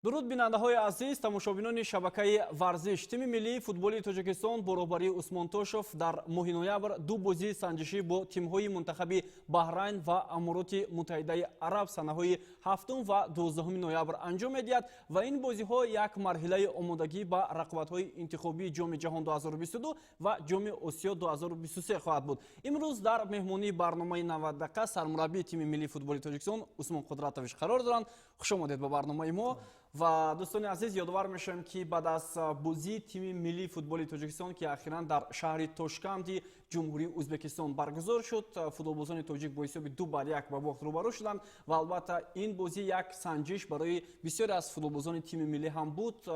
Дуруд, бинандаҳои азиз, тамошобинони шабакаи «Варзиш». Тими миллии футболи Тоҷикистон бо роҳбарии Усмон Тошев дар моҳи ноябр ду бозии санҷишӣ бо тимҳои мунтахаби Баҳрайн ва Амороти Муттаҳидаи Араб санаҳои 7 ва 12 ноябр анҷом медиҳад ва ин бозиҳо як марҳилаи омодагӣ ба рақобатҳои интихобии Ҷоми ҷаҳон 2022 ва Ҷоми Осиё 2023 хоҳад буд. Имрӯз дар меҳмонии барномаи 90 дақиқа сармураббии тими миллии футболи Тоҷикистон Усмон Қудратович қарор доранд. Хуш омадед ба барномаи мо. Ва, дӯстони азиз, ёдовар мешавем, ки баъд аз бозии тими миллии футболи Тоҷикистон, ки ахиран дар шаҳри Тошканди Ҷумҳурии Ӯзбекистон баргузор шуд, футболбозони тоҷик бо ҳисоби 2-1 ба бохт рӯбарӯ шуданд. Ва албатта, ин бозӣ як санҷиш барои бисёре аз футболбозони тими миллӣ ҳам буд.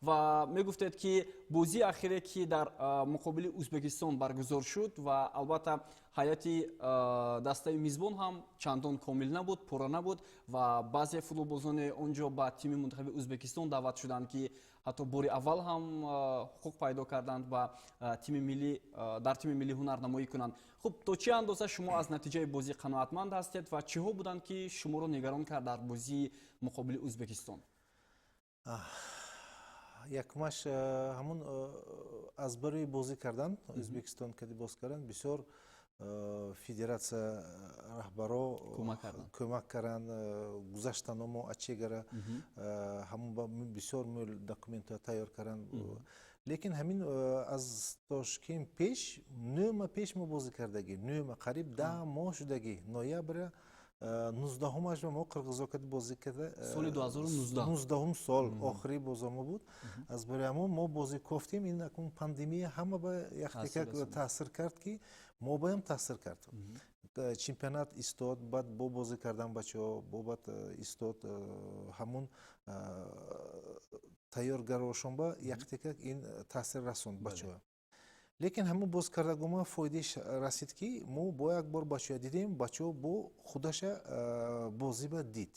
Ва мегуфтед, ки бозии ахире, ки дар муқобили Ӯзбекистон баргузор шуд, ва албатта ҳайати дастаи мизбон ҳам чандон комил набуд, пурра набуд ва баъзе футболбозони он ҷо ба тими мунтахаби Ӯзбекистон даъват шуданд, ки ҳатто бори аввал ҳам ҳуқуқ пайдо карданд ба тими миллӣ, дар тими миллӣ ҳунарнамоӣ кунанд. Хуб, то чӣ андоза шумо аз натиҷаи бозӣ қаноатманд ҳастед ва чиҳо буданд, ки шуморо нигарон кард дар бозии муқобили Ӯзбекистон? Якумаш, ҳамун аз барои бозӣ кардан Ӯзбекистон кади боз кардан бисёр федератсия раҳбаро кӯмак карданд, гузаштано мо ачегара ҳамун бисёр мӯл документҳо тайёр карданд. Лекин ҳамин аз Тошкент пеш 9 моҳ пеш мо бозӣ кардагӣ, 9 моҳ, қариб 10 моҳ шудагӣ. Ноября 19-умаш мо қирғизокати бозӣ карда. Соли 2019. 19-ум сол охири бозомо буд. Аз барои ҳамон мо бозӣ кофтем. Ин акун пандемия ҳама ба яктека таъсир кард, ки мо баям таъсир кард. Чемпионат истод, баъд бо бозӣ кардан бачаҳо бо баъд истод. Ҳамун тайёргарошон ба яктека ин таъсир расонд бачаҳо. Лекин ҳамун боз кардагума фоидааш расид, ки мо бо як бор бачаҳо дидем, бачаҳо бо худаша бозиба дид,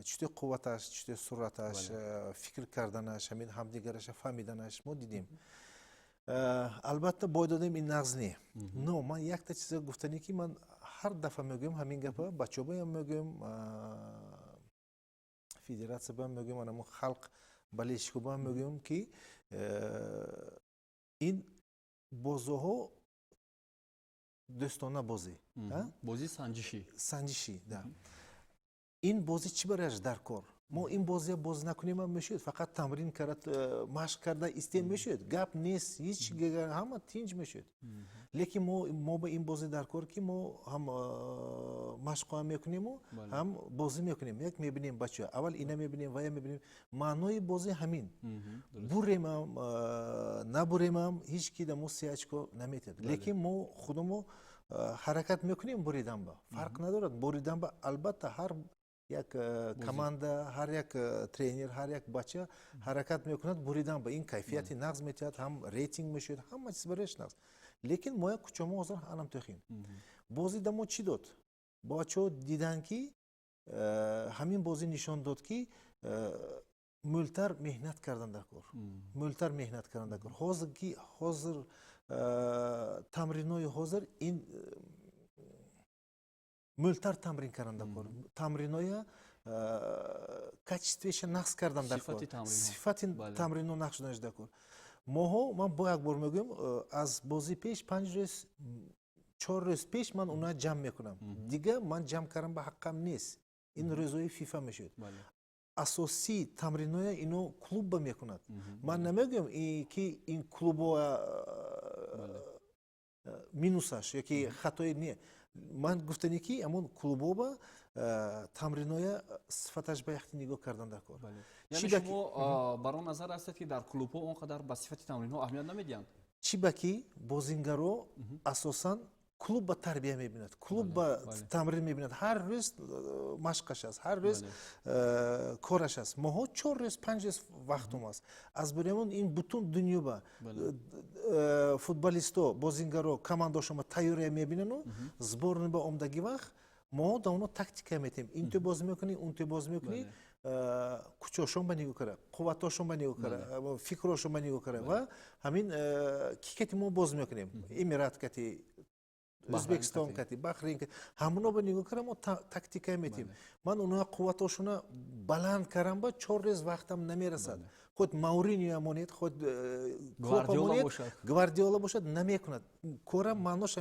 чутои қувваташ, чутои суръаташ, фикр карданаш, ҳамин ҳамдигараша фаҳмиданаш мо дидем. Албатта, бой додем, ин нағз не, но ман якта чиза гуфтанӣ, ки ман ҳар дафъа мегӯям ҳамин гапа, бачаҳоям мегӯям, федератсия баам мегӯям, анамун халқ болельщикобаам мегӯям, ки ин бозоҳо дӯстона бозӣ. Бозии санҷишӣ. Санҷишӣ да. Ин бозӣ чӣ барояш дар кор? Мо ин бозия бозӣ накунем ҳам мешуд, фақат тамрин карда, машқ карда истем мешуд, гап нест ҳеҷ, ҳама тинҷ мешуд. Лекин мо ба ин бозӣ дар кор, ки мо ҳам машқҳоам мекунему, ҳам бозӣ мекунем. Як мебинем бачаҳо, аввал ина мебинем, вая мебинем. Маънои бозӣ ҳамин. Буремам, набуремам, ҳеҷ ки да мо се очко наметиҳад, лекин мо худамо ҳаракат мекунем буридан ба. Фарқ надорад, буридан ба албатта ҳар як команда, ҳар як тренер, ҳар як бача ҳаракат мекунад буридан ба. Ин кайфияти нағз метиҳад, ҳам рейтинг мешавад, ҳама чиз барояш нағз. Лекин мо як кучомо ҳозир анам тохим. Бозӣ да мо чӣ дод? Бачаҳо диданд, ки ҳамин бозӣ нишон дод, ки мӯлтар меҳнат кардан дар кор, мӯлтар меҳнат кардан дар кор. Ҳозир ки ҳозир тамринои ҳозир ин мӯлтар тамрин кардан дар кор, тамриноя качествеша нақс кардан дар кор, сифати тамрино нақс шуданаш дар кор. Моҳо, ман бо як бор мегӯям, аз бозӣ пеш 5 рӯз, 4 рӯз пеш ман уна ҷамъ мекунам. Дига ман ҷамъ кардан ба ҳаққам нест, ин рӯзҳои ФИФА мешуд. Асосии тамриноя ино клубба мекунад. Ман намегӯям, ки ин клубо минусаш ёки хатои не. Ман гуфтане, ки ҳамон клубоба тамриноя сифаташ ба яхти нигоҳ кардан дар кор. Яъне шумо бар он назар ҳастед, ки дар клубҳо он қадар ба сифати тамринҳо аҳамият намедиҳанд? Чӣ ба ки бозингаро асосан клуб ба тарбия мебинад, клуб ба тамрин мебинад, ҳар рӯз машқаш аст, ҳар рӯз кораш аст. Моҳо 4 рӯз, 5 рӯз вақтум аст. Аз барои ин бутун дунё ба футболисто, бозингаро командошома тайёрия мебинану сборный ба омдагӣ вақт мо да оно тактика метем: ин ту бозӣ мекунӣ, он ту бозӣ мекунӣ, кучошон ба нигоҳ кара, қувватошон ба нигоҳ кара, фикрошон ба нигоҳ кара. Ва ҳамин ки кати мо бозӣ мекунем, Эмират кати. Ӯзбекистон кати, Баҳрейн, ҳамуно ба нигоҳ кардам, мо тактика метем. Ман онҳо қувватошуна баланд кардам, ба 4 рӯз вақтам намерасад. Хоть Мауриньо монед, хоть Клопа монед, Гвардиола бошад, намекунад кора. Маънош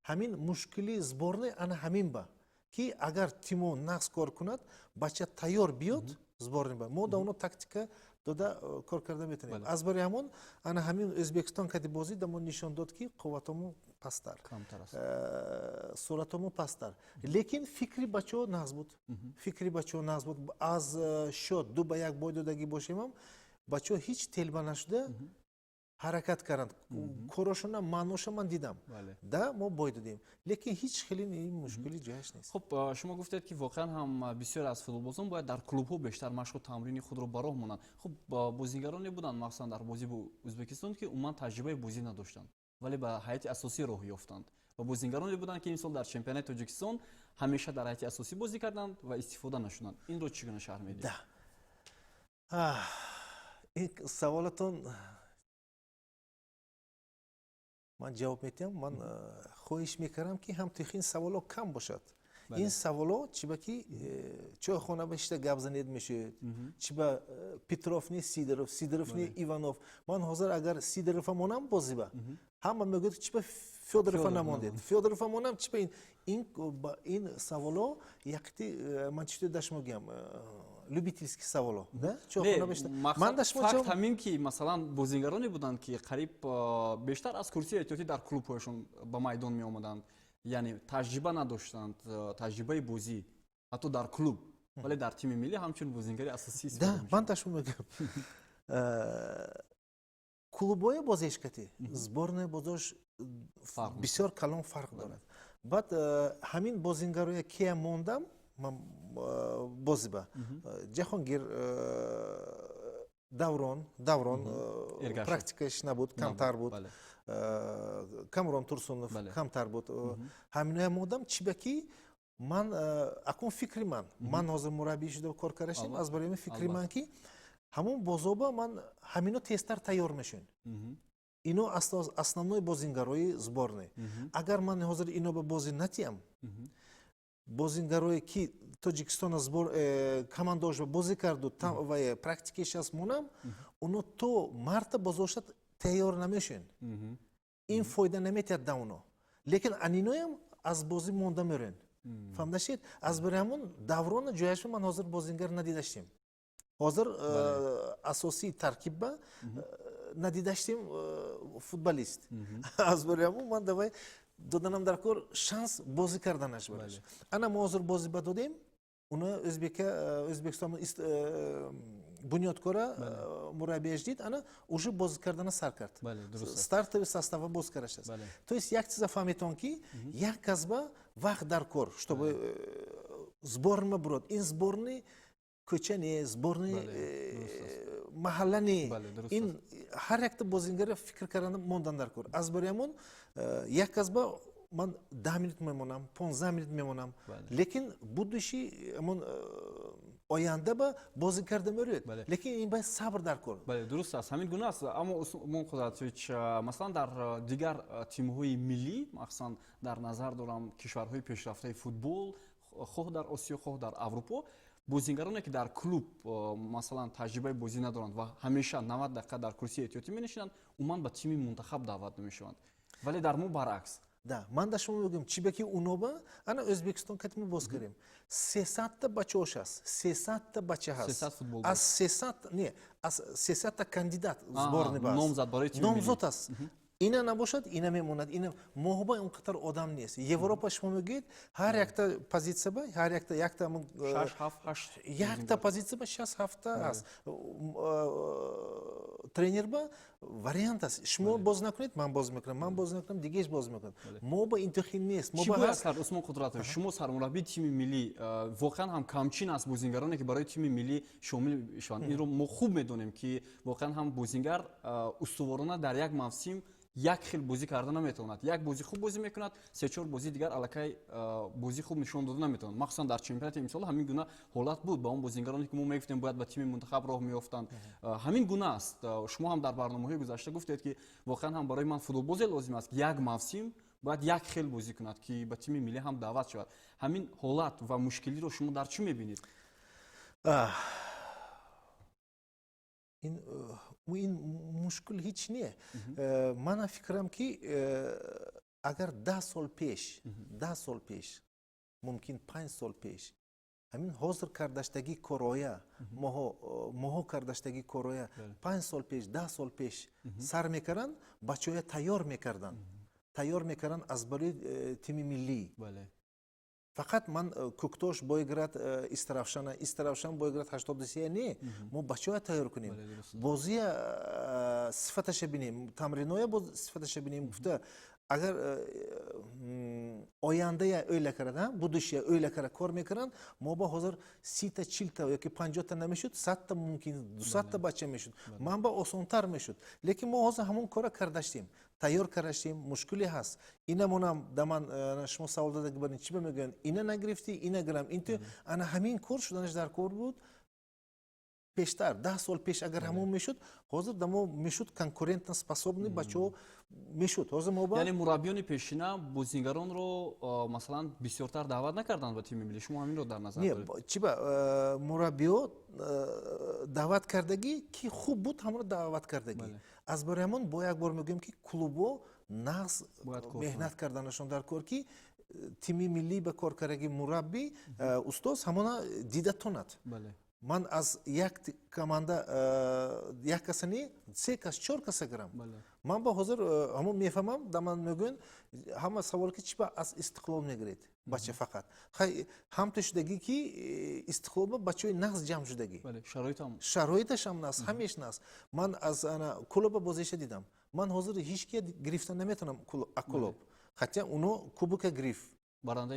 ҳамин мушкили сборная ана ҳамин ба ки агар тимо нағз кор кунад, бача тайёр биёд сборная ба, мо да оно тактика дода кор карда метавонем. Аз барои ҳамон ана ҳамин Ӯзбекистон кади бозӣ да мо нишон дод, ки қувватомо пасттар, суратомо пасттар, лекин фикри бачаҳо нағз буд, фикри бачаҳо нағз буд. Аз счёт 2-1 бой додагӣ бошемам, бачаҳо ҳеҷ телба нашуда ҳаракат карданд. Корошона маъноша ман дидам да, мо бой додем, лекин ҳеҷ хеле ин мушкили ҷояш нест. Хуб, шумо гуфтед, ки воқеан ҳам бисёре аз футболбозон бояд дар клубҳо бештар машқу тамрини худро ба роҳ монанд. Хуб, бозигароне буданд, махсусан дар бозӣ бо Ӯзбекистон, ки умуман таҷрибаи бозӣ надоштанд, вале ба ҳайати асосӣ роҳ ёфтанд, ва бозигароне буданд, ки имсол дар чемпионати Тоҷикистон ҳамеша дар ҳайати асосӣ бозӣ карданд ва истифода нашуданд. Инро чӣ гуна шарҳ медиҳед? Ин саволатон ман ҷавоб медиҳам. Ман хоҳиш мекардам, ки ҳамтихин саволо кам бошад. Ин саволо чиба ки чойхона ба шита гап занед мешавед, чиба Петров не Сидоров, Сидоров не Иванов. Ман ҳозир агар Сидорова монам бозиба, ҳама мегӯяд, чиба Фёдорова намондед, Фёдорова монам, чиба ин саволо якти ман чӣ дашт мегӯям, любительский саволо. Факт ҳамин ки, масалан, бозигароне буданд, ки қариб бештар аз курсии эҳтиётӣ дар клубҳояшон ба майдон меомаданд, яъне таҷриба надоштанд, таҷрибаи бозӣ ҳатто дар клуб, вале дар тими миллӣ ҳамчун бозингари асосӣ. Да, ман ташмо мегӯям, клубҳои бозишкати сборная бозош бисёр калон фарқ дорад. Баъд ҳамин бозингароя кия мондам ман бозиба: Ҷахонгир, Даврон практикаш набуд, камтар буд, Камрон Турсунов камтар буд. Ҳаминоя мондам, чиба ки ман акун фикри ман ҳозир мураббӣ шуда кор кардашем, аз барои фикри ман ки ҳамон бозоба ман ҳамино тезтар тайёр мешавем. Ино основной бозингарои сборная. Агар ман ҳозир ино ба бозӣ натиям, бозингарое ки Тоҷикистона сбор командаошба бозӣ карду ва практикаш аст монам, оно то марта бозошад тайёр намешаванд. Ин фоида наметиҳад да оно, лекин аниноям аз бозӣ монда мероянд. Фаҳмдашед? Аз барои ҳамон Даврона ҷояшба ман ҳозир бозингар надидаштем. Ҳозир асосии таркибба надидаштем футболист. Аз барои ҳамон ман давай доданам дар кор шанс бозӣ карданаш бараш. Ана мо ҳозир бозӣ ба додем уна Ӯзбека, Ӯзбекистон Бунёдкора мураббияш дид, ана уже бозӣ кардана сар кард, стартовый состава боз кардаш аст. То есть як чиза фаҳметон, ки як касба вақт дар кор, чтобы сборная бурод. Ин сборный кӯча не, сборный маҳалла не, ин ҳар якта бозингара фикр кардан мондан дар кор. Аз барои ҳамон як касба ман 10 минут мемонам, 15 минут мемонам, лекин будущий ҳамон оянда ба бозӣ карда мерӯяд, лекин ин бояд сабр дар кор. Бале, дуруст аст, ҳамин гуна аст. Аммо, Усмон Қудратович, масалан, дар дигар тимҳои миллӣ, махсусан дар назар дорам кишварҳои пешрафтаи футбол, хоҳ дар Осиё, хоҳ дар Аврупо, бозингароне, ки дар клуб, масалан, таҷрибаи бозӣ надоранд ва ҳамеша 90 дақиқа дар курсии эҳтиётӣ менишинанд, умуман ба тими мунтахаб даъват намешаванд, вале дар мо баръакс. Да, ман да шумо мегӯям, чиба ки уноба ана Ӯзбекистон катимо боз кардем, 300-та бачаош аст, 300-та бача ҳаст, аз 300 не, аз 300-та кандидат сборный ба номзод аст. Ина набошад, ина мемонад, ина моҳоба он қадар одам нест. Европа шумо мегӯед, ҳар якта позитсия ба ҳар якта якта позитсия ба шаст ҳафта аст. Тренер ба вариант аст: шумо боз накунед, ман боз мекунам, ман боз накунам, дигеш боз мекунад. Мо ба интихин нест. Чӣ бояд кард, Усмон Қудратович? Шумо сармураббии тими миллӣ. Воқеан ҳам камчин аст бозингароне, ки барои тими миллӣ шомил шаванд. Инро мо хуб медонем, ки воқеан ҳам бозингар устуворона дар як мавсим як хел бозӣ карда наметавонад. Як бозӣ хуб бозӣ мекунад, се-чор бозии дигар аллакай бозӣ хуб нишон дода наметавонад. Махсусан дар чемпионати имсол ҳамин гуна ҳолат буд ба он бозингароне, ки мо мегуфтем, бояд ба тими мунтахаб роҳ меёфтанд. Ҳамин гуна аст. Шумо ҳам дар барномаҳои гузашта гуфтед, ки воқеан ҳам барои ман футболбозе лозим аст, ки як мавсим Бояд як хел бозӣ кунад, ки ба тими миллӣ ҳам даъват шавад. Ҳамин ҳолат ва мушкилиро шумо дар чӣ мебинед? Ин мушкил ҳеҷ не. Мана фикрам, ки агар 10 сол пеш, 10 сол пеш, мумкин 5 сол пеш, ҳамин ҳозир кардаштагӣ короя, моҳо кардаштагӣ короя 5 сол пеш, 10 сол пеш сар мекарданд, бачаҳоя тайёр мекарданд, тайёр мекарданд аз барои тими миллӣ. Фақат ман Кӯктош боиград Истаравшана, Истаравшан боиград 83, не, мо бачаҳоя тайёр кунем, бозия сифаташа бинем, тамриноя сифаташа бинем гуфта, агар ояндая ӯйла карда, будущее ӯйла карда кор мекунанд, мо ба ҳозир 30-та, 40-та ёки 50-та намешуд, 100-та, мумкин 200-та бача мешуд, ман ба осонтар мешуд. Лекин мо ҳозир ҳамон кора кардаштем, тайёр кардаштем. Мушкиле ҳаст. Инамонам да ман шумо савол дода барин, чӣ ба мегӯянд, ина нагирифтӣ, ина гирам, инту ана ҳамин кор шуданаш дар кор буд пештар, 10 сол пеш. Агар ҳамон мешуд, ҳозир дамо мешуд конкурентоспособный бачаҳо мешуд. Ҳозир мо Яъне мураббиёни пешина бозигаронро, масалан, бисёртар даъват накарданд ба тими миллӣ, шумо ҳаминро дар назар доред? Чӣ ба мураббиҳо даъват кардагӣ, ки хуб буд, ҳамонро даъват кардагӣ. Аз барои ҳамон бо як бор мегӯем, ки клубҳо нағз меҳнат карданашон дар кор, ки тими миллӣ ба кор кардагӣ мураббӣ, устоз ҳамона дида тонад. Ман аз як команда як каса не, се кас, чор каса гирам. Ман ба ҳозир ҳамон мефаҳмам, да ман мегӯянд ҳама савол, ки чӣ ба аз Истиқлол мегиред бача фақат. Хай, ҳамто шудагӣ, ки Истиқлол ба бачаҳои нағз ҷамъ шудагӣ, шароиташам нағз, ҳамеш нағз. Ман аз ана Кӯлоба бозиша дидам, ман ҳозир ҳеҷ кия гирифта наметавонам Кӯлоб, хотя уно кубока гирифт.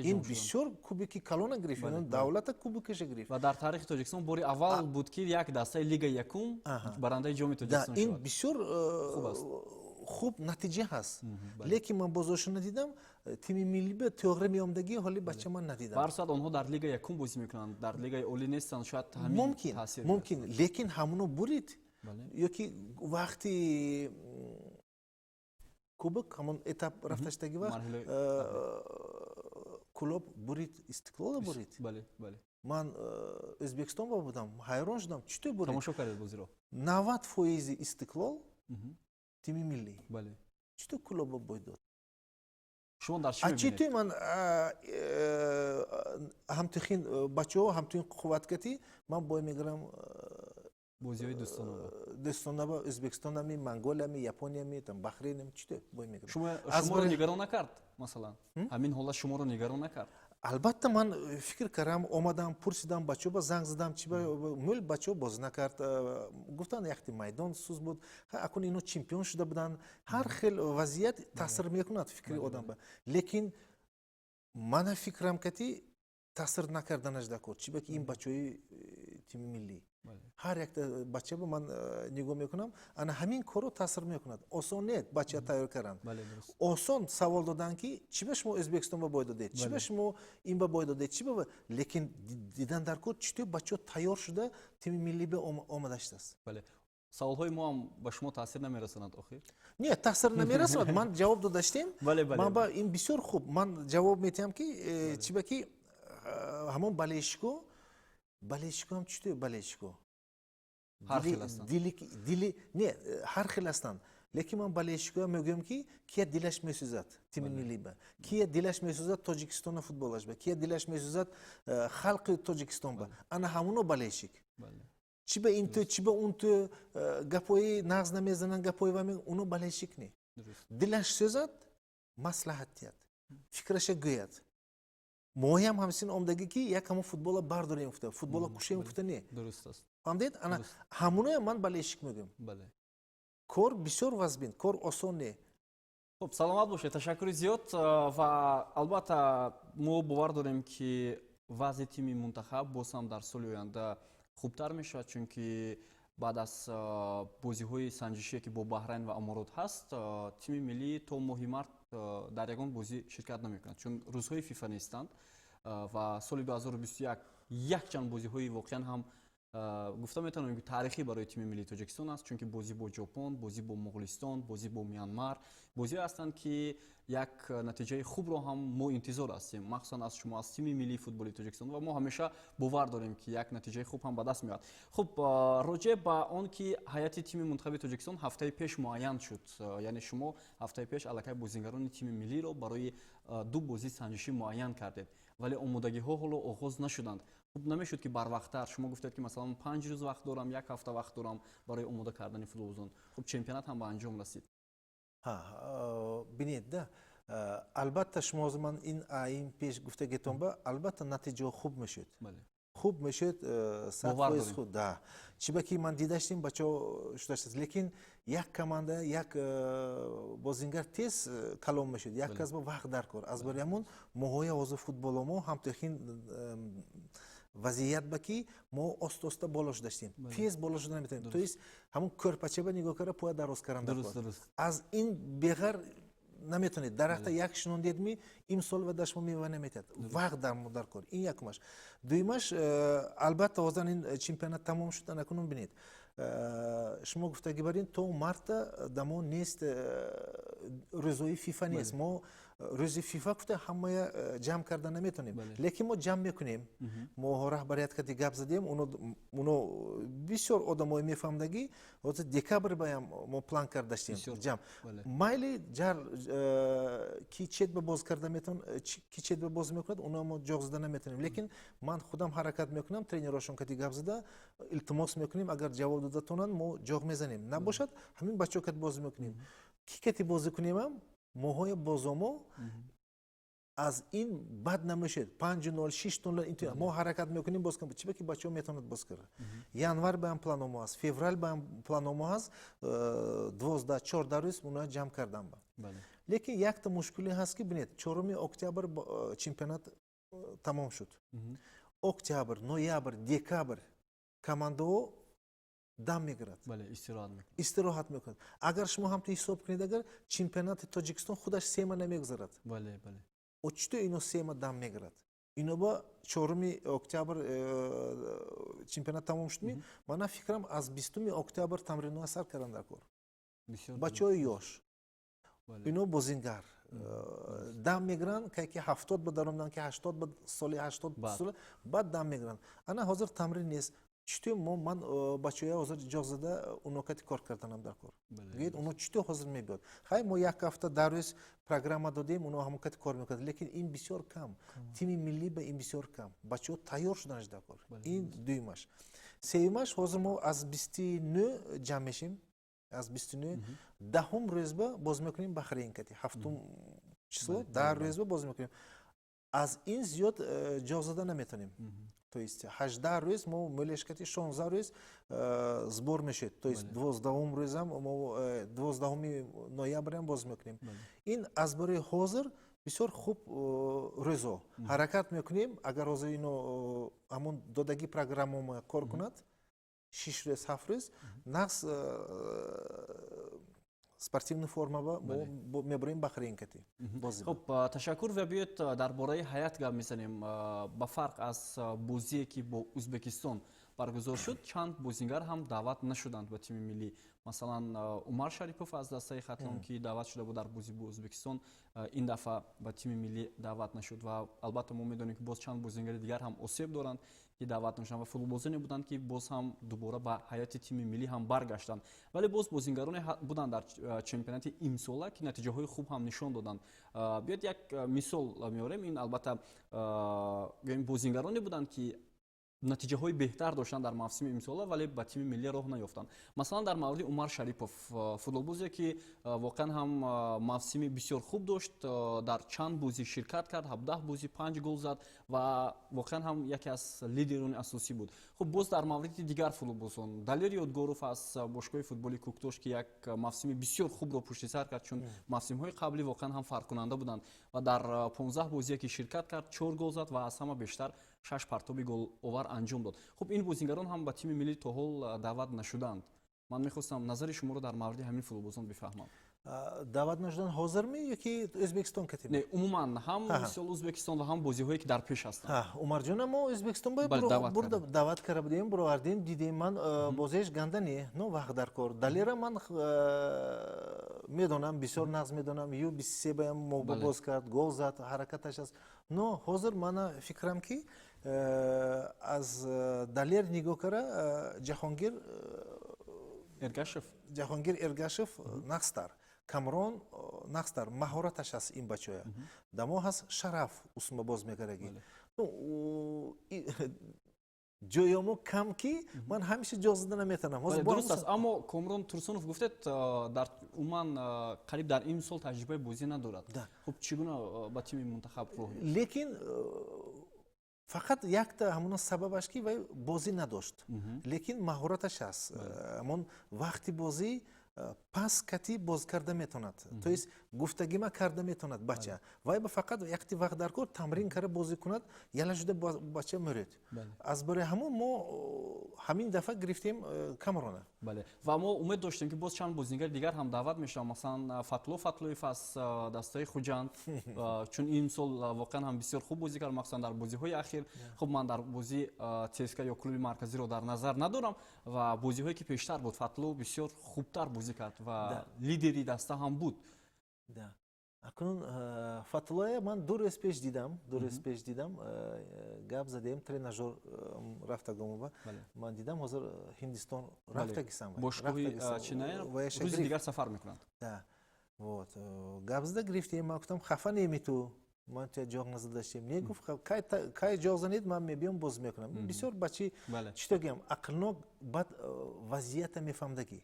Ин бисёр кубоки калона гирифт, давлата кубокаша гирифт. Ва дар таърихи Тоҷикистон бори аввал буд, ки як дастаи лигаи якум барандаи ҷоми Тоҷикистон. Ин бисёр хуб натиҷа ҳаст, лекин ман бозоша надидам. Тими миллӣ ба тӯғри меомдагӣ, ҳоли бача ман надидам. Ба ҳар, онҳо дар лигаи якум бозӣ мекунанд, дар лигаи олӣ нестанд, шояд ҳамин. Мумкин, мумкин, лекин ҳамоно бурид ёки вақти кубок, ҳамон этап рафташтаги вақт Кӯлоб бурид, Истиқлола бурид. Бале, бале. Ман Ӯзбекистон ба будам, ҳайрон шудам, чӣ тӯ бурид. Тамошо кардед бозиро? 90 фоизи Истиқлол тими миллӣ, чӣ тӯ Кӯлоба бой дод? Шумо дар чӣ? Чӣ тӯ ман ҳамтухин бачаҳо, ҳамтуин қувваткатӣ ман бой мегирам. Бозиҳои дӯстонаба. Дӯстонаба Ӯзбекистонами, Монголиями, Япониями, там Бахрейнами чӣ тӯ бой мегирам? Шуморо нигарон накард, масалан, ҳамин ҳолат шуморо нигарон накард? Албатта, ман фикр кардам, омадам, пурсидам, бачаҳо ба занг задам, чи ба мӯл бачаҳо бозӣ накард. Гуфтанд, яхти майдон суз буд, акун ино чемпион шуда буданд. Ҳар хел вазъият таъсир мекунад фикри одамба, лекин мана фикрам кати таъсир накарданаш дар кор, чи ба ки ин бачаҳои тими миллӣ, ҳар якта бача ба ман нигоҳ мекунам, ана ҳамин корро таъсир мекунад. Осон не бача тайёр кардан. Осон савол додан, ки чӣ ба шумо Ӯзбекистон ба бой додед, чӣ ба шумо ин ба бой додед, чӣ ба, лекин дидан дар кор, чӣ тӯ бачаҳо тайёр шуда тими миллӣ ба омада шудааст. Саволҳои мо ҳам ба шумо таъсир намерасонад охир? Не, таъсир намерасонад, ман ҷавоб додаштем. Ман ба ин бисёр хуб ман ҷавоб метиҳам, ки чӣ ба ки ҳамон болельщико, болельщико ҳам чӣ тӯ болельщико дили не, ҳар хел ҳастанд, лекин ман болельщикоя мегӯям, ки кия дилаш месӯзад тими миллиба, кия дилаш месӯзад Тоҷикистона футболашба, кия дилаш месӯзад халқи Тоҷикистонба, ана ҳамоно болельщик. Чӣ ба ин тӯ, чӣ ба он тӯ гапҳои нағз намезананд, гапҳои ва уно болельщик не. Дилаш сӯзад, маслиҳат диҳад, фикраша гӯяд. Моҳиам ҳамсин омдагӣ, ки як ҳамон футбола бардорем гуфта, футбола кушем гуфта не. Фаҳмдед, ана ҳамоноя ман болельщик мегӯям. Кор бисёр вазбин, кор осон не. Хуб, саломат бошед, ташаккури зиёд. Ва албатта мо бовар дорем, ки вазъи тими мунтахаб боз ҳам дар соли оянда хубтар мешавад, чунки баъд аз бозиҳои санҷишие, ки бо Баҳрайн ва Аморот ҳаст, тими миллӣ то моҳи март дар ягон бозӣ ширкат намекунад, чун рӯзҳои ФИФА нестанд. Ва соли 2021 якчанд бозиҳои воқеан ҳам Гуфта метавонем, ки таърихӣ барои тими миллии Тоҷикистон аст, чунки бозӣ бо Ҷопон, бозӣ бо Моғулистон, бозӣ бо Мянмар, бозиҳое ҳастанд, ки як натиҷаи хубро ҳам мо интизор ҳастем, махсусан аз шумо, аз тими миллии футболи Тоҷикистон, ва мо ҳамеша бовар дорем, ки як натиҷаи хуб ҳам ба даст меояд. Хуб, роҷеъ ба он ки ҳайати тими мунтахаби Тоҷикистон ҳафтаи пеш муайян шуд, яъне шумо ҳафтаи пеш аллакай бозингарони тими миллиро барои ду бозии санҷишӣ муайян кардед, вале омодагиҳо ҳоло оғоз нашуданд. Хуб, намешуд, ки барвақттар шумо гуфтед, ки масалан 5 рӯз вақт дорам, як ҳафта вақт дорам барои омода кардани футболбозон? Хуб, чемпионат ҳам ба анҷом расид. Бинед да, албатта, шумо ҳозир ман ин пеш гуфтагитон ба, албатта, натиҷаҳо хуб мешуд, хуб мешуд, 100% хуб да. Чиба ки ман дидаштем, бачаҳо шудаштаст, лекин як команда, як бозингар тез калон мешуд, як кас ба вақт дар кор. Аз барои ҳамон моҳои ҳозир футболо мо ҳамтохин вазъият ба ки мо оста оста боло шудаштем, тез боло шуда наметавонем. То есть ҳамон кӯрпачаба нигоҳ карда, поя дароз кардан. Аз ин беғар наметавонед. Дарахта як шинондедми, имсол ва дашмо мева наметиҳад, вақт дар кор. Ин якумаш. Дуюмаш, албатта, ҳозир ин чемпионат тамом шуд. Анакунун бинед, шумо гуфтагӣ бар ин то марта дамо нест, рӯзои ФИФА нест. Мо рӯзи ФИФА гуфта ҳамая ҷамъ карда наметавонем, лекин мо ҷамъ мекунем. Мо раҳбарият кади гап задем, уно бисёр одамои мефаҳмдагӣ. Ҳозир декабр баям мо план кардаштем ҷамъ. Майли, ҷар ки чет ба боз карда метавон, ки чет ба боз мекунад, уно мо ҷоғ зада наметавонем, лекин ман худам ҳаракат мекунам, тренерошон кади гап зада, илтимос мекунем, агар ҷавоб дода тонанд, мо ҷоғ мезанем, набошад, ҳамин бачаҳо кати бозӣ мекунем. Ки кати бозӣ кунемам, моҳои бозомо аз ин бад намешед, 5-0, 6-0. Мо ҳаракат мекунем боз кунем, чиба ки бачаҳо метавонад боз карда. Январ баям планомо ҳаст, феврал баям планомо ҳаст, 12-14 рӯз уна ҷамъ кардан ба. Лекин якта мушкиле ҳаст, ки бинед, 4 октябр чемпионат тамом шуд. Октябр, ноябр, декабр командаҳо дам мегирад, истироҳат мекунад. Агар шумо ҳамто ҳисоб кунед, агар чемпионати Тоҷикистон худаш 3 ма намегузарад, чито ино 3 ма дам мегирад? Ино ба 4 октябр чемпионат тамом шудми, мана фикрам, аз 20 октябр тамринҳоя сар кардан дар кор. Бачаҳои ёш, ино бозингар дам мегиранд, кай ки 70 ба даромдан, ки 80 ба соли 80 баъд дам мегиранд. Ана ҳозир тамрин нест. Читӯ мо ман бачаҳоя ҳозир ҷоғ зада, уно кати кор карданам дар кор. Гӯед, уно читӯ ҳозир мебиёд? Хай, мо як ҳафта дар рӯз программа додем, уно ҳамон кати кор мекунад, лекин ин бисёр кам. Тими миллӣ ба ин бисёр кам, бачаҳо тайёр шуданаш дар кор. Ин дуюмаш. Сеюмаш, ҳозир мо аз 29 ҷамъ мешем, аз 29, 10-ум рӯзба боз мекунем Бахрейн кати, ҳафтум число, 10 рӯзба боз мекунем. Аз ин зиёд ҷоғ зада наметавонем. То есть 18 рӯз мо мӯлешкати, 16 рӯз сбор мешед, то есть 12-ум рӯзам мо 12 ноябрам боз мекунем. Ин аз барои ҳозир бисёр хуб рӯзо ҳаракат мекунем. Агар ҳозир ино ҳамон додагӣ программамо кор кунад, 6 рӯз, 7 рӯз нақс спортивный формаба мо мебурем Бахрейн кати. Хуб, ташаккур. Ва биёед, дар бораи ҳайат гап мезанем. Ба фарқ аз бозие, ки бо Ӯзбекистон баргузор шуд, чанд бозингар ҳам даъват нашуданд ба тими миллӣ. Масалан, Умар Шарипов аз дастаи Хатлон, ки даъват шуда буд дар бозӣ бо Ӯзбекистон, ин дафъа ба тими миллӣ даъват нашуд. Ва албатта, мо медонем, ки боз чанд бозингари дигар ҳам осеб доранд, ки даъват нашуданд, ва футболбозоне буданд, ки боз ҳам дубора ба ҳайати тими миллӣ ҳам баргаштанд. Вале боз бозингароне буданд дар чемпионати имсола, ки натиҷаҳои хуб ҳам нишон доданд. Биёед, як мисол меорем. Ин албатта бозингароне буданд, ки натиҷаҳои беҳтар доштанд дар мавсими имсола, вале ба тими миллӣ роҳ наёфтанд. Масалан, дар мавриди Умар Шарипов, футболбозе, ки воқеан ҳам мавсими бисёр хуб дошт, дар чанд бозӣ ширкат кард, 17 бозӣ, панҷ гол зад ва воқеан ҳам яке аз лидерони асосӣ буд. Хуб, боз дар мавриди дигар футболбозон, Далер Ёдгоров аз бошгоҳи футболи Кӯктош, ки як мавсими бисёр хубро пушти сар кард, чун мавсимҳои қаблӣ воқеан ҳам фарқкунанда буданд, ва дар 15 бозие, ки ширкат кард, чор гол зад ва аз ҳама бештар шаш партоби головар анҷом дод. Хуб, ин бозингарон ҳам ба тими миллӣ то ҳол даъват нашуданд. Ман мехостам назари шуморо дар мавриди ҳамин футболбозон бифаҳмам. Даъват нашудан ҳозирми ёки Ӯзбекистон катиби? Не, умуман, ҳам мисол Ӯзбекистон ва ҳам бозиҳое, ки дар пеш ҳастанд. Умарҷона мо Ӯзбекистон даъват карда будем, буровардем, дидем. Ман бозиаш ганда не, но вақт дар кор. Далера ман медонам, бисёр нағз медонам. Ю 23 баям мо боз кард, гол зад, ҳаракаташ аст. Но ҳозир мана фикрам, ки аз Далер нигоҳ кара, Ҷаҳонгир Эргашев. Ҷаҳонгир Эргашев нағзтар, Камрон нағзтар, маҳораташ аст ин бачоя. Дамо ҳаст Шараф, усма боз мекардаги. Ҷоёмо кам, ки ман ҳамеша ҷо зада наметавонам. Дуруст аст, аммо Комрон Турсунов гуфтед, дар умуман қариб дар ин сол таҷрибаи бозӣ надорад. Хуб, чӣ гуна ба тими мунтахаб роҳ? Лекин фақат якта ҳамона сабабаш, ки вай бозӣ надошт, лекин маҳораташ ҳаст. Ҳамон вақти бозӣ пас кати боз карда метавонад, то есть гуфтагима карда метавонад бача. Вай ба фақат якти вақт дар кор, тамрин карда бозӣ кунад, яла шуда бача муред. Аз барои ҳамон мо ҳамин дафъа гирифтем Камрона. Бале, ва мо умед доштем, ки боз чанд бозингари дигар ҳам даъват мешаванд, масалан Фатло Фатлоев аз дастаи Хуҷанд, чун ин сол воқеан ҳам бисёр хуб бозӣ кард, махсусан дар бозиҳои ахир. Хуб, ман дар бозии ЦСКА ё клуби марказиро дар назар надорам ва бозиҳое, ки пештар буд, Фатло бисёр хубтар бозӣ кард ва лидери даста ҳам буд. Акнун Фатлоя ман 2 рӯз пеш дидам, 2 рӯз пеш дидам, гап задем, тренажер рафтагомова ман дидам. Ҳозир Ҳиндистон рафтагисам. Бошгоҳи Чинай рӯзи дигар сафар мекунанд. Вот гап зада гирифтем. Ман гуфтам: «Хафа неми ту, ман туя ҷоғ назадаштем?» Не, гуфт, кай ҷоғ занед, ман мебиём, боз мекунам. Бисёр бачи, чӣ гӯям, ақлнок, баъд вазъията мефаҳмдагӣ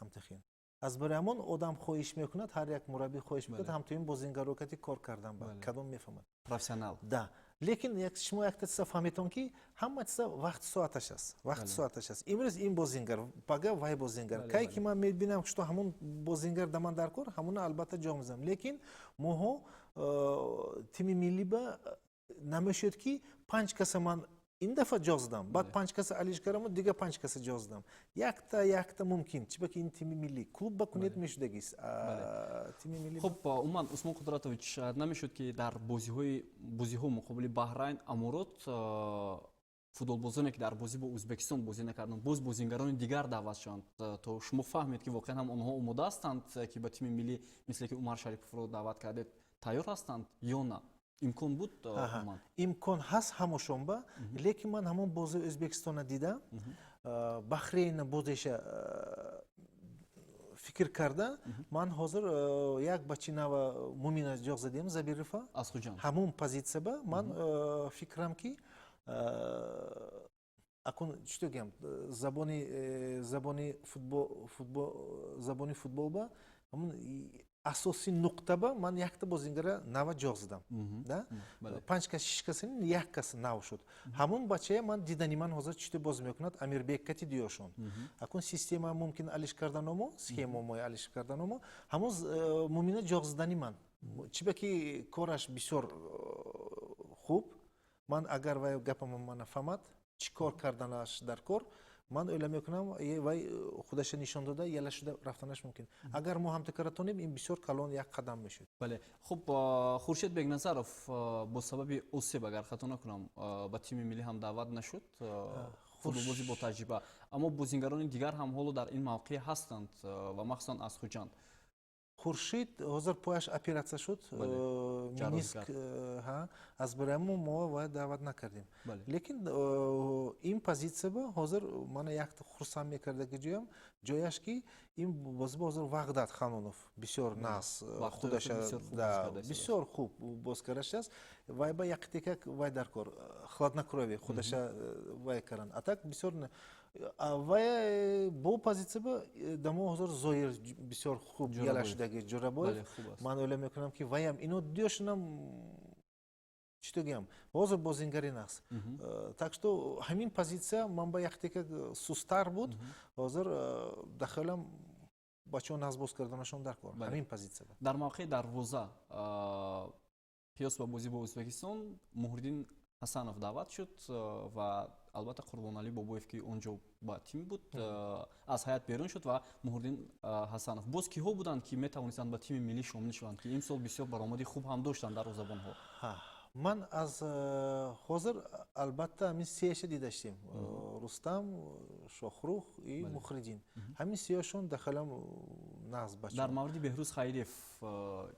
ҳамтахин. Аз барои ҳамон одам хоҳиш мекунад, ҳар як мураббӣ хоҳиш мекунад ҳамтоин бозингаро кати кор кардан, ба кадом мефаҳмад. Профессионал. Да, лекин шумо якта чиза фаҳметон, ки ҳама чиза вақти соаташ аст, вақти соаташ аст. Имрӯз ин бозингар, пага вай бозингар. Кай ки ман мебинам, что ҳамон бозингар да ман дар кор, ҳамона албатта ҷо мезанам. Лекин моҳо тими миллӣ ба намешуд, ки панҷ каса ман ин дафъа ҷо задам, баъд панҷ каса алиш кардаму дигар панҷ каса ҷо задам. Якта якта мумкин, чиба ки ин тими миллӣ, клуб ба кунед мешудагист, тими миллӣ. Хуб, умуман, Усмон Қудратович, намешуд, ки дар бозиҳо муқобили Баҳрайн, Аморот футболбозоне, ки дар бозӣ бо Ӯзбекистон бозӣ накарданд, боз бозингарони дигар даъват шаванд, то шумо фаҳмед, ки воқеан ҳам онҳо омода ҳастанд, ки ба тими миллӣ, мисле ки Умар Шариповро даъват кардед, тайёр ҳастанд ё на? Имкон буд? Имкон ҳаст ҳамошонба, лекин ман ҳамон бозии Ӯзбекистона дидам, Бахрейна бозиша фикр карда, ман ҳозир як бачи нава, Мумина, ҷоғ задем, Забирова. Аз Хуҷанд. Ҳамон позитсияба ман фикрам, ки акун чӣ гӯям, забони футболба ҳамон асосии нуқтаба ман якта бозингара нава ҷоғ задам, да, панҷ кас, шиш кас, як кас нав шуд. Ҳамон бачая ман дидани, ман ҳозир чӣ бозӣ мекунад, Амирбек кати диёшон. Акун система мумкин алиш карданомо, схемамо алиш карданомо, ҳамон Мумина ҷоғ задани ман, чиба ки кораш бисёр хуб. Ман агар вай гапама мана фаҳмад, чӣ кор карданаш дар кор, ман ӯйла мекунам, вай худаша нишон дода, яла шуда рафтанаш мумкин. Агар мо ҳамтакара тонем, ин бисёр калон як қадам мешуд. Бале, хуб, Хуршед Бегназаров бо сабаби осеб, агар хато накунам, ба тими миллӣ ҳам даъват нашуд, футболбози бо таҷриба. Аммо бозингарони дигар ҳам ҳоло дар ин мавқеъ ҳастанд ва махсусан аз Хуҷанд. Хуршид ҳозир пояш оператсия шуд, мениск, аз барои ҳамон мо вай даъват накардем. Лекин ин позитсияба ҳозир мана якта хурсанд мекардаги ҷоям, ҷояш, ки ин бозиба ҳозир Ваҳдат Ханонов бисёр нағз худаша, бисёр хуб боз кардаш аст. Вай ба яктекак вай дар кор, хладнокровие худаша вай кардан. А так бисёр вай бо позитсияба дамо ҳозир Зоир бисёр хуб яла шудаги, Ҷурабоев. Ман ӯйла мекунам, ки ваям ино дуёшунам, чӣ то гӯям, ҳозир бозингари нағз. Так что ҳамин позитсия ман ба яктека сустар буд. Ҳозир дар хаёлам, бачаҳо нағз боз карданашон дар кор ҳамин позитсия. Дар мавқеи дарвоза қиёс ба бозӣ бо Ӯзбекистон Муҳриддин Ҳасанов даъват шуд ва Албатта, Қурбоналӣ Бобоев, ки он ҷо ба тим буд, аз ҳайат берун шуд, ва Муҳриддин Ҳасанов. Боз киҳо буданд, ки метавонистанд ба тими миллӣ шомил шаванд, ки имсол бисёр баромади хуб ҳам доштанд дарвозабонҳо? Ман аз ҳозир, албатта, ҳамин сеяша дидаштем: Рустам, Шохрух и Мухриддин. Ҳамин сеяшон дахалам нағз бача. Дар мавриди Беҳрӯз Хайриев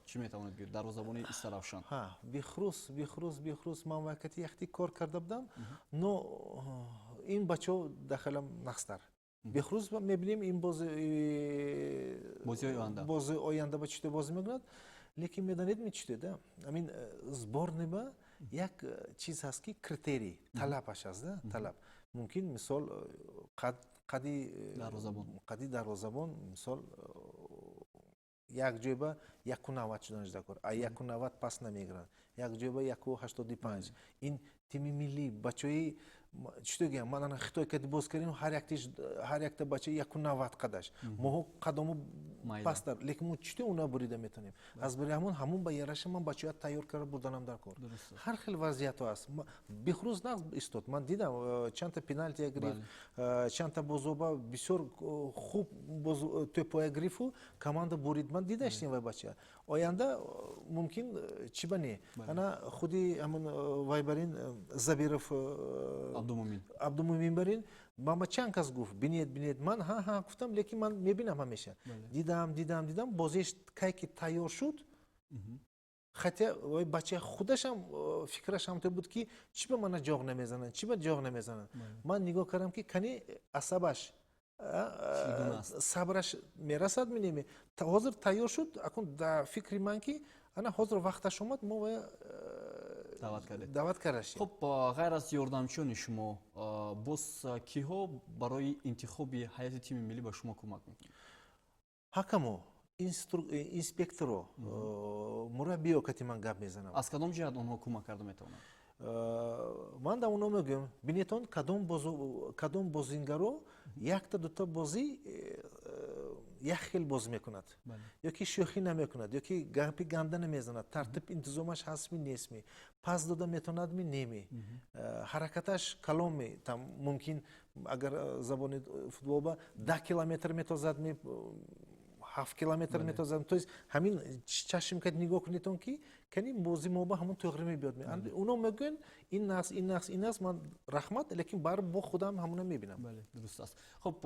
чӣ метавонед гӯед, дарвозабони Истаравшан? Беҳрӯз ман вақти яхти кор карда будам, но ин бачаҳо дахалам нағзтар. Беҳрӯз мебинем, ин бозиҳои оянда. Бози оянда ба чӣ бозӣ мекунад, лекин медонед ми чӣ да, амин сборный ба як чиз ҳаст, ки критерий талабаш аст да. Талаб мумкин, мисол, қади қади дарвозабон, мисол, як ҷой ба 1,90 шуданаш даркор, а 1,90 пас намегиранд, як ҷой ба 1,85. Ин тими миллӣ, бачаҳои чӣ гӯям, ман ана Хитой кади боз кардем, ҳар якта бача 1,90 қадаш, моҳо қадому пастар, лекин мо чӣ уна бурида метавонем? Аз барои ҳамон ба яраша ман бачаҳоя тайёр карда бурданам дар кор. Ҳар хел вазъиятҳо аст. Беҳрӯз нағз истод, ман дидам, чандта пеналтия гирифт, чандта бозоба бисёр хуб тӯпоя гирифту команда бурид. Ман дидаштем вай бача оянда мумкин, чӣ ба не. Ана худи ҳамон вай барин, Забиров. Абдумумин. Абдумумин барин мама чанд кас гуфт: «Бинед, бинед». Ман ҳа, ҳа гуфтам, лекин ман мебинам, ҳамеша дидам, дидам, дидам. Бозиш кай ки тайёр шуд, хотя вай бача худашам фикраш ҳамто буд, ки чӣ ба мана ҷоғ намезананд, чӣ ба ҷоғ намезананд. Ман нигоҳ кардам, ки кани асабаш, сабраш мерасад минеме. Ҳозир тайёр шуд. Акун дар фикри ман, ки ана ҳозир вақташ омад, мо вая даъват кардед. Даъват кардашем. Хуб, ғайр аз ёрдамчиёни шумо, боз киҳо барои интихоби ҳайати тими миллӣ ба шумо кӯмак мекунанд? Ҳакамо, инспекторо, мураббиё кати ман гап мезанам. Аз кадом ҷиҳат онҳо кӯмак карда метавонанд? Ман да оно мегӯям: бинетон, кадом бозингаро якта дута бозӣ як хел бозӣ мекунад, ё ки шӯхӣ намекунад, ё ки гапи ганда намезанад, тартиб интизомаш ҳастми, нестми, пас дода метавонадми, неми, ҳаракаташ калонми, там мумкин, агар забони футболба, 10 километр метозадми, 7 километр метозад. То есть ҳамин чашм кад нигоҳ кунедон, ки кани бози мо ба ҳамон туғри мебиёд. Уно мегӯянд: ин нақс, ин нақс, ин нақс. Ман раҳмат, лекин барибир бо худам ҳамона мебинам. Бале, дуруст аст. Хуб,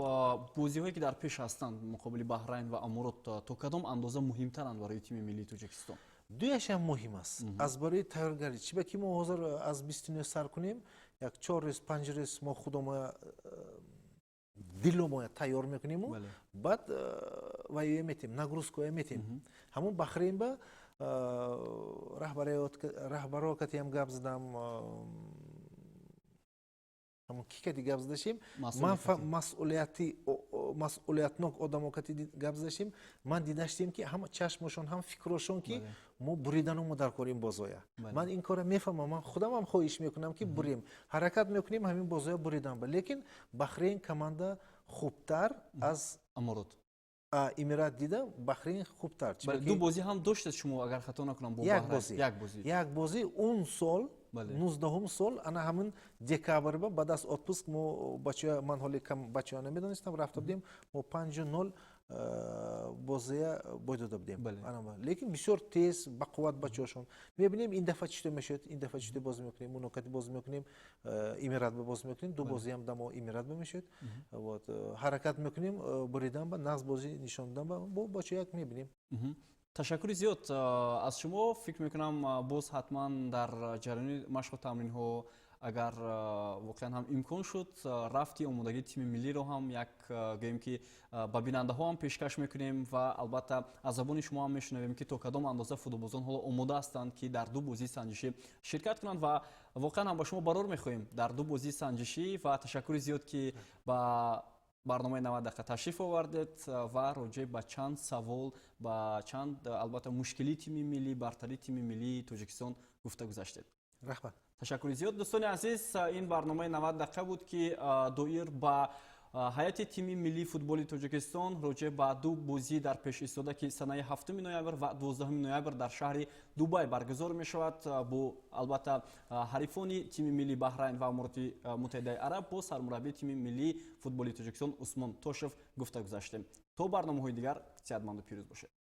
бозиҳое ки дар пеш ҳастанд муқобили Баҳрайн ва Аморот, то кадом андоза муҳимтаранд барои тими миллии Тоҷикистон? Дуяшам муҳим аст аз барои тайёргарӣ. Чӣ ба ки мо ҳозир аз 29 сар кунем, як 4 рӯз, 5 рӯз мо худомо, диломоя тайёр мекуниму баъд вайё метем, нагрузкоя метем. Ҳамон Бахрейн ба раҳбаро катиам гап задам, ҳамон ки кати гап задашем, ман масъулияти масъулиятнок одамо кати гап задашем. Ман дидаштем, ки ҳама чашмошон, ҳам фикрошон, ки мо буриданомо дар кор ин бозоя. Ман ин кора мефаҳмам, ман худамам хоҳиш мекунам, ки бурем, ҳаракат мекунем ҳамин бозоя буридан. Лекин Бахрейн команда хубтар аз Аморот. Эмират дида Бахрейн хубтар. Ду бозӣ ҳам доштед шумо, агар хато накунам, бо як бозӣ. Як бозӣ. Як бозӣ он сол, 19-ум сол, ана ҳамин декабр ба баъд аз отпуск мо бачаҳо, ман ҳоли бачаҳо намедонистам, рафта будем, мо 5-0 бозия бой дода будем. Лекин бисёр тез, бақувват бачаҳошон. Мебинем, ин дафъа чӣ мешавад. Ин дафъа чӣ бозӣ мекунем, унокати бозӣ мекунем, Эмират ба бозӣ мекунем. Ду бозиам дамо Эмират ба мешавад. Вот ҳаракат мекунем буридан ба, нағз бозӣ нишон додан ба бо бачаҳо, як мебинем. Ташаккури зиёд аз шумо. Фикр мекунам, боз ҳатман дар ҷараёни машқу тамринҳо, агар воқеан ҳам имкон шуд, рафти омодагии тими миллиро ҳам як гӯем, ки ба бинандаҳо ҳам пешкаш мекунем ва албатта аз забони шумо ҳам мешунавем, ки то кадом андоза футболбозон ҳоло омода ҳастанд, ки дар ду бозии санҷишӣ ширкат кунанд. Ва воқеан ҳам ба шумо барор мехоҳем дар ду бозии санҷишӣ ва ташаккури зиёд, ки ба барномаи 90 дақиқа ташриф овардед ва роҷеъ ба чанд савол, ба чанд, албатта, мушкилии тими миллӣ, бартарии тими миллии Тоҷикистон гуфта гузаштед. Раҳмат. Ташаккури зиёд. Дӯстони азиз, ин барномаи 90 дақиқа буд, ки доир ба Ҳайати тими миллии футболи Тоҷикистон роҷеъ ба ду бозӣ дар пеш истода, ки санаи 7 ноябр ва 12 ноябр дар шаҳри Дубай баргузор мешавад, бо албатта ҳарифони тими миллии Баҳрайн ва Амороти Муттаҳидаи Араб, бо сармураббии тими миллии футболи Тоҷикистон Усмон Тошев гуфта гузаштем. То барномаҳои дигар сеҳатманду пирӯз бошед.